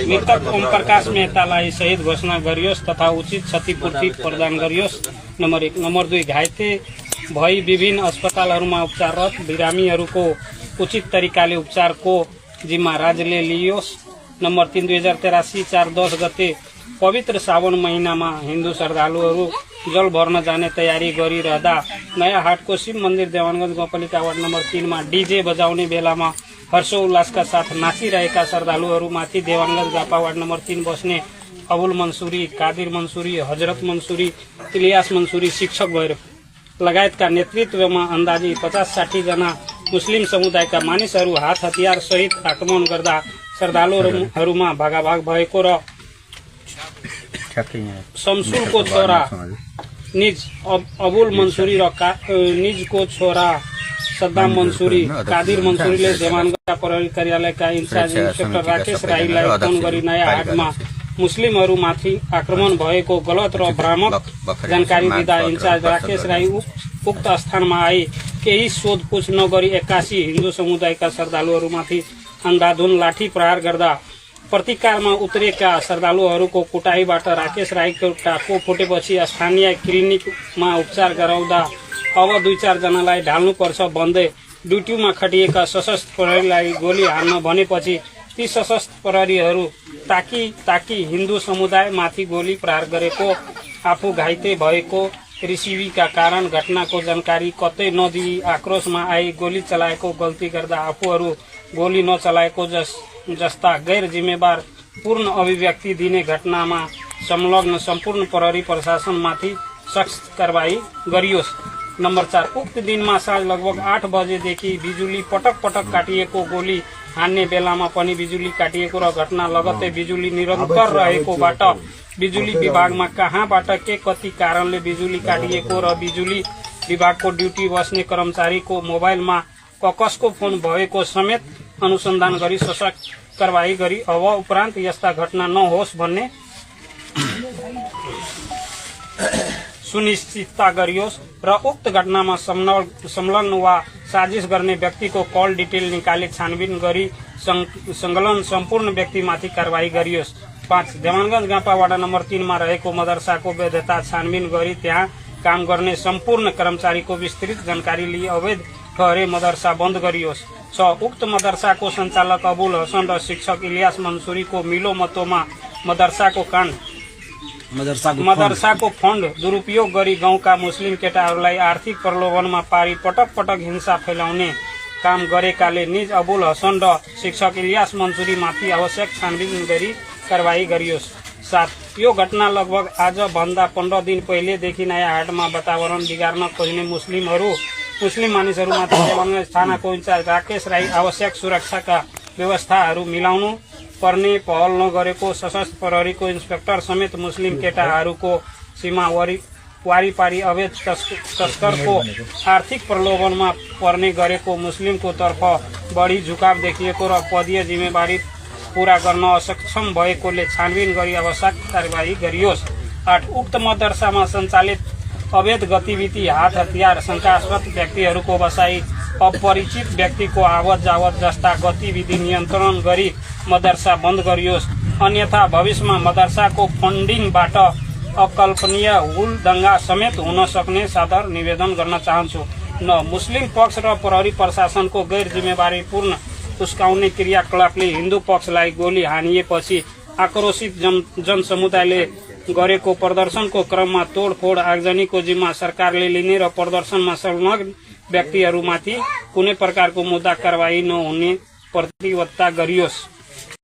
मृतक ओम प्रकाश मेहतालाई शहीद घोषणा गरियोस् तथा उचित क्षतिपूर्ति प्रदान गरियोस्। नम्बर 1। नम्बर 2। घाइते भई विभिन्न अस्पतालहरूमा उपचाररत बिरामीहरूको उचित तरिकाले उपचारको जिम्मा राज्यले लियोस्। नम्बर 3। 2083 4/10 गते पवित्र सावन महिनामा हिन्दू श्रद्धालुहरू जल भर्न जाने तयारी गरिरहँदा नयाँ हाटको शिव मन्दिर देवानगञ्ज गाउँपालिका वार्ड नम्बर 3 मा डीजे बजाउने बेलामा हर्षोल्लासका साथ नाचिरहेका श्रद्धालुहरूमाथि देवानगञ्ज गापा वार्ड नम्बर 3 बस्ने अबुल मंसूरी, कादिर मंसूरी, हजरत मंसूरी, इलियास मंसूरी, शिक्षक भएर लगायतका नेतृत्वमा अन्दाजी 50-60 जना मुस्लिम समुदायका मानिसहरू हात हतियार सहित आक्रमण गर्दा श्रद्धालुहरूमा भागाभाग भएको र शमसुलको छोरा निज अबुल मंसूरी र निजको छोरा सद्दाम मंसूरी, कादिर मंसूरीले देवानगञ्ज प्रहरी कार्यालयका इन्चार्ज इन्स्पेक्टर राकेश राईलाई फोन गरी नयाँ हाटमा मुस्लिमहरूमाथि आक्रमण भएको गलत र भ्रामक जानकारी दिँदा इन्चार्ज राकेश राई उक्त स्थानमा आए। केही सोधपुछ नगरी 81 हिन्दू समुदायका श्रद्धालुहरूमाथि अन्धाधुन लाठी प्रहार गर्दा प्रतिकारमा उत्रेका श्रद्धालुहरूको कुटाईबाट राकेश राईको टाको फुटेपछि स्थानीय क्लिनिकमा उपचार गराउँदा अब 2-4 जनालाई ढाल्नुपर्छ भन्दै ड्युटीमा खटिएका सशस्त्र प्रहरीलाई गोली हान्न भनेपछि ती सशस्त्र प्रहरीहरू ताकी हिन्दू समुदायमाथि गोली प्रहार गरेको, आफू घाइते भएको रिसिभीका कारण घटनाको जानकारी कतै नदिई आक्रोशमा आई गोली चलाएको गल्ती गर्दा आफूहरू गोली नचलाएको जस्ता गैर जिम्मेवार पूर्ण अभिव्यक्ति दिने घटनामा संलग्न सम्पूर्ण प्रहरी प्रशासनमाथि सख्त कारबाही गरियोस्। नम्बर 4। उक्त दिनमा साँझ लगभग 8 बजेदेखि बिजुली पटक काटिएको, गोली हान्ने बेलामा पनि बिजुली काटिएको र घटना लगत्तै बिजुली निरन्तर रहेकोबाट बिजुली विभागमा कहाँबाट के कति कारणले बिजुली काटिएको र बिजुली विभागको ड्युटी बस्ने कर्मचारीको मोबाइलमा कसको फोन भएको समेत अनुसन्धान गरी सशक्त कारबाही गरी अब उपरान्त यस्ता घटना नहोस् भन्ने सुनिश्चितता गरियोस् र उक्त घटनामा संलग्न वा साजिश गर्ने व्यक्तिको कल डिटेल निकाली छानबिन गरी संलग्न सम्पूर्ण व्यक्तिमाथि कारबाही गरियोस्। 5। देवानगञ्ज गापा वार्ड नम्बर 3 मा रहेको मदरसाको वैधता छानबिन गरी त्यहाँ काम गर्ने सम्पूर्ण कर्मचारीको विस्तृत जानकारी लिई अवैध ठहरे मदरसा बन्द गरियोस्। 6। उक्त मदरसाको सञ्चालक अबुल हसन र शिक्षक इलियास मंसूरीको मिलोमतोमा मदरसाको फण्ड दुरुपयोग गरी गाउँका मुस्लिम केटाहरूलाई आर्थिक प्रलोभनमा पारी पटक हिंसा फैलाउने काम गरेकाले निज अबुल हसन र शिक्षक इलियास मंसूरीमाथि आवश्यक छानबिन गरी कारबाही गरियोस्। 7। यो घटना लगभग आज भन्दा 15 दिन पहिलेदेखि नयाँ हाटमा वातावरण बिगार्न खोज्ने मुस्लिम मानिसहरूमाथि देवानगञ्ज थानाको इन्चार्ज राकेश राई आवश्यक सुरक्षाका व्यवस्थाहरू मिलाउनु पर्ने पहल नगरेको, सशस्त्र प्रहरीको इन्स्पेक्टर समेत मुस्लिम केटाहरूको सीमा वारिपारी अवैध तस्करको आर्थिक प्रलोभनमा पर्ने गरेको, मुस्लिमको तर्फ बढी झुकाव देखिएको र पदीय जिम्मेवारी पूरा गर्न असक्षम भएकोले छानबिन गरी आवश्यक कारबाही गरियोस्। 8। उक्त मदरसामा सञ्चालित अवैध गतिविधि, हात हतियार, शंकास्पद व्यक्तिहरूको बसाई, अपरिचित व्यक्तिको आवत जावत जस्ता गतिविधि नियन्त्रण गरी मदरसा बन्द गरियोस्। अन्यथा भविष्यमा मदरसाको फन्डिङबाट अकल्पनीय हुल दंगा समेत हुन सक्ने सादर निवेदन गर्न चाहन्छु। 9। मुस्लिम पक्ष र प्रहरी प्रशासनको गैर जिम्मेवारीपूर्ण उस्काउने क्रियाकलापले हिन्दू पक्षलाई गोली हानिएपछि आक्रोशित जनसमुदायले गरेको प्रदर्शनको क्रममा तोडफोड आगजनीको जिम्मा सरकारले लिने र प्रदर्शनमा संलग्न व्यक्तिहरूमाथि कुनै प्रकारको मुद्दा कारबाही नहुने प्रतिबद्धता गरियोस्।